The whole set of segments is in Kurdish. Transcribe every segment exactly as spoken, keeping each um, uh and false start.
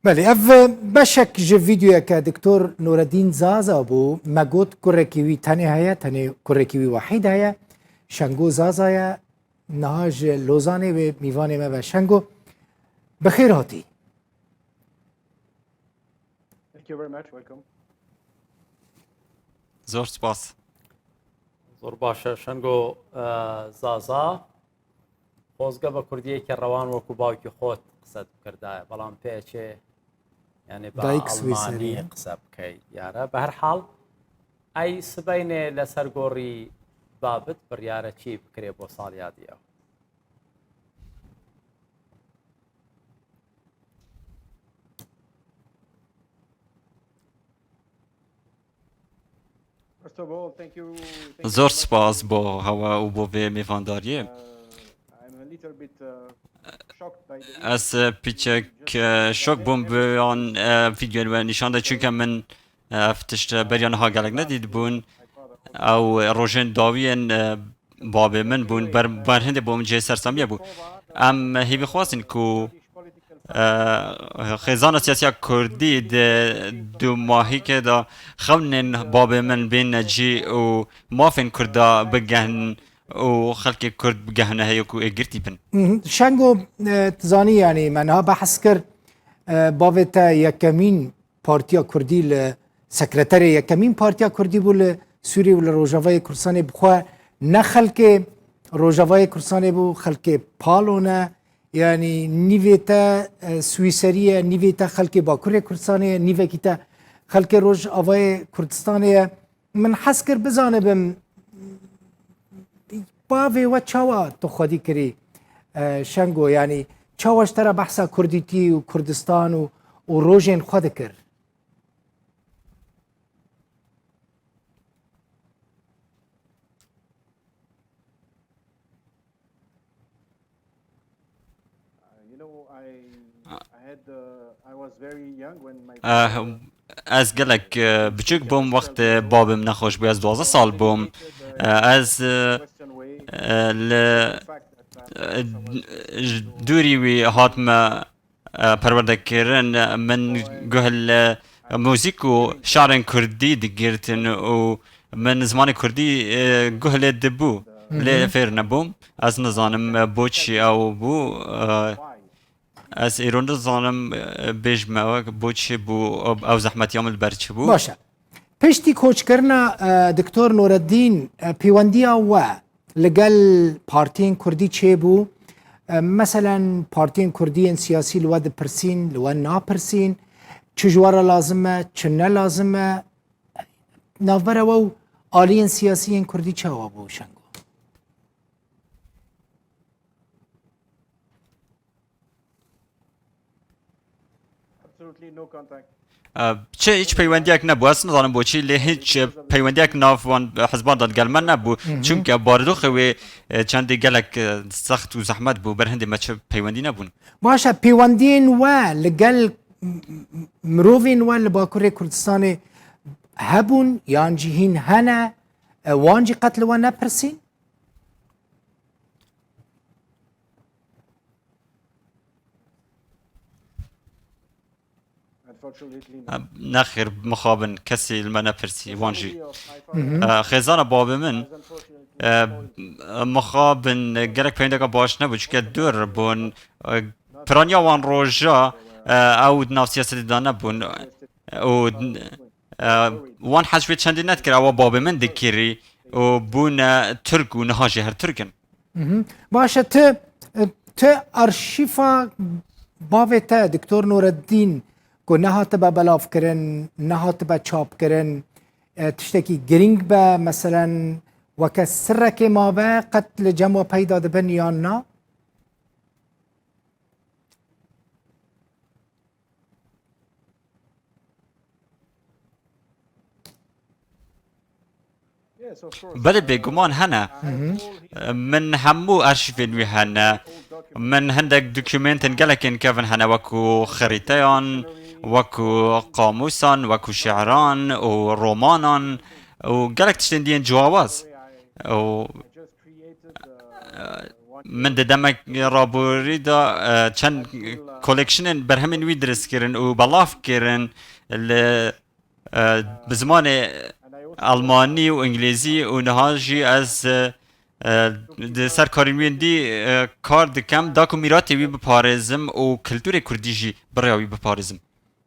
Belê, ev beşek ji vîdeoyeke Doktor Nureddîn Zaza bû. Me got kurekî wî tenê heye, tenê kurekî wî wehîd heye. Şengo Zaza ye, niha ji Lozanê wê mîvanê me be. Şengo, bi xêr hatî. Thank you very much. Welcome. Zor spas. Zor baş e. Şengo, e, Zaza. Xozge bi kurdiyeke rewan wekû bawkî xwe qise dikirdaye. Belam pêçê, yani bi Dayik Swîserî. Almanî qise bikey diyare. Bi her hal, ey sibeynê li ser gorî Babit biryare çî bikirê bo saliya diya. First of all, thank you, thank you Zor very much. Spas bo hewa û bo vê mêvandariyê. Uh, I'm a little bit, uh, shocked by the Ez, e, piçek, e, şok bûm bi an, e, vîdyoyên we nîşan de, çunke min, e, ev tişt, e, beriya niha gelek nedîtibûn. Ew rojên dawiyên, e, babê min bûn, ber-, berhindê bo min cihê sersamiyê bû. Em hêvî xwazin ku, e, xêzana siyasiya kurdî di du mahîkê de xewnên babê min bên cî û mafên kurda bigehin û xelkê kurd bigehine heye ku ê girtî bin. Mhm. Şengo, e, tu zanî, yanî me niha behs kir, e, bavê te yekemîn Partiya Kurdî li sekreterê yekemîn Partiya Kurdî bû li Sûrî û li Rojavayê Kurdistanê, bi xwe ne xelkê Rojavayê Kurdistanê bû, xelkê Palo ne. Yanî nîvê te, e, Swîserî ye, nîvê te xelkê Bakurê Kurdistanê ye, nîvekî te xelkê Rojavayê Kurdistanê ye. Min hez kir bizanibim, bavê we çawa tu xwedî kirî, e, Şengo? Yanî çawa ji te re behsa kurdîtî û Kurdistan û, û rojên xwe dikir? You know, I, I had, uh, I was very young when my Ah, father, ez gelek, eh, biçûk bûm wextê babê min nexweş bû, ez duwazdeh sal bûm. Eh, ez, eh, eh, li, eh, ji dûrî wî hatime, eh, perwerdekirin. Min guh li muzîk û şarên kurdî digirtin û min zimanê kurdî, eh, guh lê dibû. Lê fêr nebûm. Ez nizanim, eh, boçî ew bû, eh, Ez îro nizanim, e, bêjime we bo çi bû, ew zehmetiya min li ber çi bû? Baş e. Piştî koçkirina, e, Doktor Nureddîn, e, pêwendiya we li gel partiyên kurdî çêbû? E, meselen, partiyên kurdî yên siyasî li we dipirsîn, li we napirsîn, çi ji we re lazim e, çi ne lazim e? Navbera we û aliyên siyasî yên kurdî çawa bû, Şengo? Absolutely no contact. E, çi, hiç peywendiyek nebû. Ez nizanim boçî, lê hiç, e, peywendiyek nav wan, e, hizban de gel me nebû. Hı hı. Çunke barodoxê wê, e, çendê gelek, e, sext û zehmet bû. Ber hindê me çi peywendî nebûn. Baş e, peywendiyên we li gel m-, m-, mirovên we li Bakurê Kurdistanê hebûn, yan jî hîn hene, e, wan jî qet li we nepirsîn? Nexêr, mixabin, kesî li me nepirsî, wan jî. Mhm. E, xêzana babê min, e, mixabin gelek peyndeka baş nebû, çunke dûr bûn. E, piraniya wan roja, e, ew di nav siyasetê de nebûn. Û, e, wan hez wê çendî nedikir, ewa babê min dikirî û bûne Tirk û niha jî her Tirk in. Mhm. Baş e, tu, tu arşîfa bavê te, Doktor Nureddîn, ku nehatibe belavkirin, nehatibe çapkirin, e, tiştekî girîng be, meselen, weke sirrekê mabe, qet li cem we peyda dibin yan na? Belê, bêguman hene. Hı hı. Min hemû arşîvên wî hene. Min hindek dokumentên gelekên kevin hene, wekû xerîteyan, wekû qamûsan, wekû şi'ran û romanan û gelek tiştên diyên cihawaz. Û, e, Min di demek raborî de, e, çend collectionên berhemên wî dirist kirin û belav kirin li, e, bi zimanê Almanî û Îngilîzî û niha jî ez, e, e, di ser karên wî dî, e, kar dikim, da ku mîratê wî biparêzim û kulturê kurdî jî bi rêya wî biparêzim.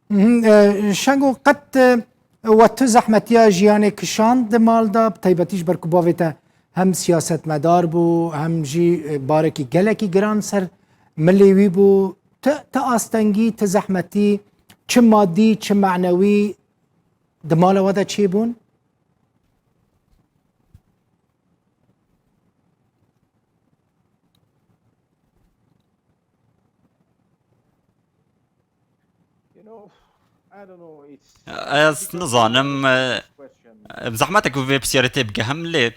Mhm, e, Şengo, qet, e, we tu zehmetiya jiyanê kişand di mal de, bi taybetî ji ber ku bavê te hem siyasetmedar bû, hem jî, e, barekî gelekî giran ser milê wî bû. Tu, tu astengî, tu zehmetî, çi madî, çi manewî di mala we de çêbûn? Ez nizanim, e, bi zehmet e ku vê pisyarê tê bigehim, lê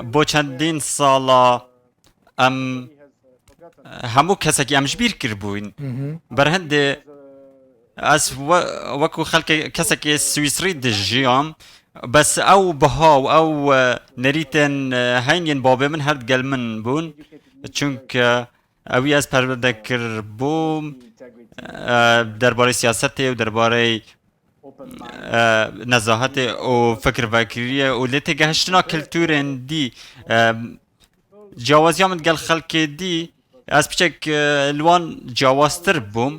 bo çendîn sala em, e, hemû kesekî em ji bîr kiribûn. Mhm. Berhindê ez we-, wekû xelkê, kesekê Swîsrî dijiyam, bes ew biha û ew, e, nerîtên, e, heyn yên babê min her digel min bûn. Çunke ewî ez perwerde kiribûm, e, derbarê siyasetê û derbarê, e, nezahetê û fikirvekiriyê û lê têgehiştina kulturên dî, e, ciyawaziya min digel xelkê dî, ez piçek, e, li wan ciyawaztir bûm.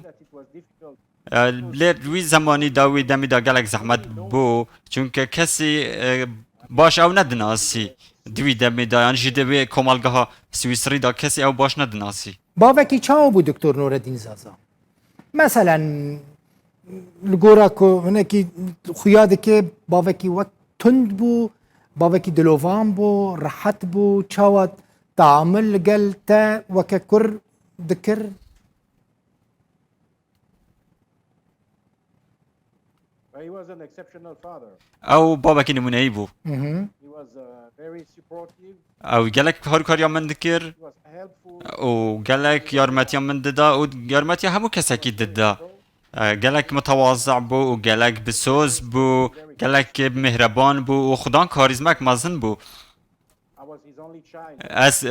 E, lê wî zemanî da, wî demî da gelek zehmet bû, çunke kesî, e, baş ew nedinasî di wî demê da, yan jî di wê komelgeha Swîsrî da kesî ew baş nedinasî. Bavekî çawa bû Doktor Nureddin Zaza? Meselen, li gora ku hinekî xuya dike, bavekî wek tund bû, bavekî dilovan bû, rehet bû, çawa teamil li gel te weke kur dikir? He was an exceptional father. Ew babekî nimûneyî bû. Mhm. He was, uh, very supportive. Ew gelek harîkariya min dikir. He was helpful. Û gelek yarmetiya min dida û yarmetiya hemû kesekî dida. E, gelek mutewazî bû û gelek bi soz bû, gelek mihreban bû û xudan karîzmek mezin bû. I was his only child. Ez, e,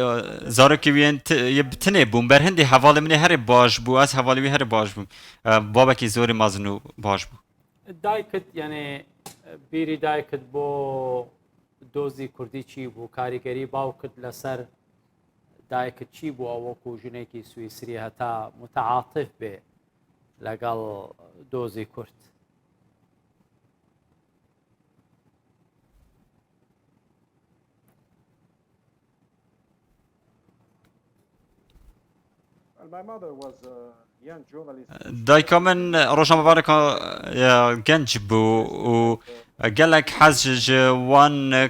zarokê wî yên ti-, yê bi tinê bûm. Berhindê hevalê min ê herê baş bû, ez hevalê wî herê baş bûm. E, babekî zorê mezin û baş bû. Daykit, yani, bîrî daykit bo dozî kurdî çi bû? Karîgerî bawkit leser daykit çi bû? Ew wekû jinekî Swîsrî heta muteatif bê legal dozî kurd. Well, my mother was a young journalist. Dayika min rojnamevareka, e, genc bû û gelek hez ji wan, e,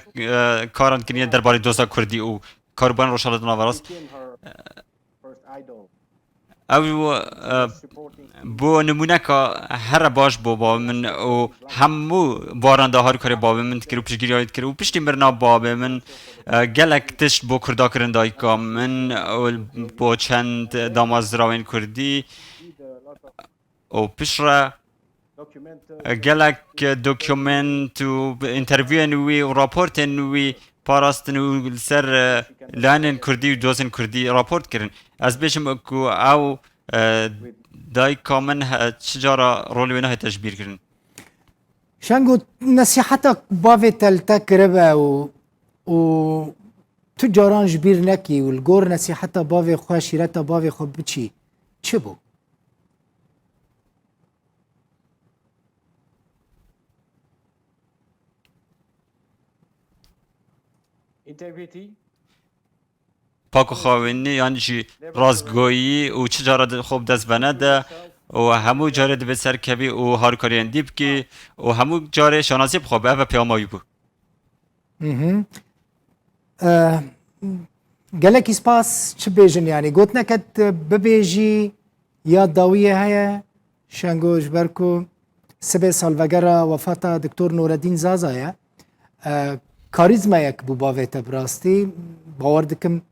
karan kirine derbarê doza kurdî û karûbarên Rojhilata Naverast. Became her first idol. Ew, e, bû nimûneka here baş bo bavê min û hemû baran de harîkarê bavê min dikir û piştgiriya wî dikir û piştî mirina bavê min, e, gelek tişt bo kurda kirin dayika min û bo çend damezrawên kurdî û piştre gelek dokument û interviyên wî û raportên wî parastin û li ser, e, layenên kurdî û dozên kurdî raport kirin. Ez bêjim ku ew, e, dayika min he-, çi cara rolê wê nahête ji bîr kirin. Şengo, nesîheta bavê te li te kiribe û, û tu caran ji bîr nekî û li gor nesîheta bavê xwe, şîreta bavê xwe biçî, çi bû? Integrity. Pak û xawînî yan jî rastgoyî û çi cara di xwe bi dest ve nede û hemû carê divê serkevî û harîkariyên dî bikî û hemû carê şanazî bi xwe be. Ev e peyama wî bû. Mhm. Eh, gelekî spas, çi bêjin, yanî gotineke tu bibêjî ya dawiyê heye, Şengo, ji ber ku sibê salvegera wefata Doktor Nureddin Zaza ye. Eh, karîzmayek bû bavê te bi rastî, bawer dikim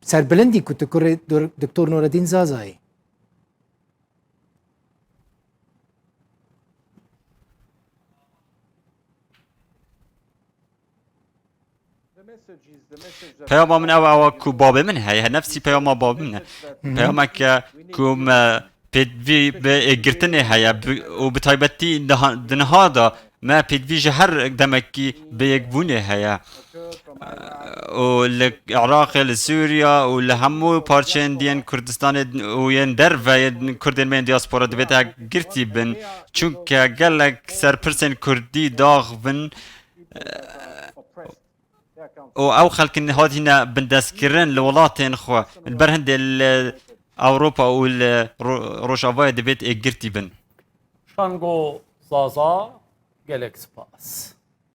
serbilindî ku tu kurê Dor-, Doktor Nureddin Zaza yî. Peyama min ew ew e ku babê min heye, nefsî peyama babê min e. Peyameke ku me pêdivî bi êgirtinê heye bi- û bi taybetî niha- di niha de me pêdivî ji her demekî bi yekbûnê heye. Û li Iraqê, li Sûriya û li hemû parçeyên diyên Kurdistanê û yên derve yên Kurdên me yên diaspora divêt girtî bin. Çunke gelek ser pirsên Kurdî dax bin û ew xelkin hatine bindestkirin li welatên xwe. Li ber hindê li Ewropa û li Ro- Rojavayê divêt êgirtî bin. Şango Zaza, gelek spas.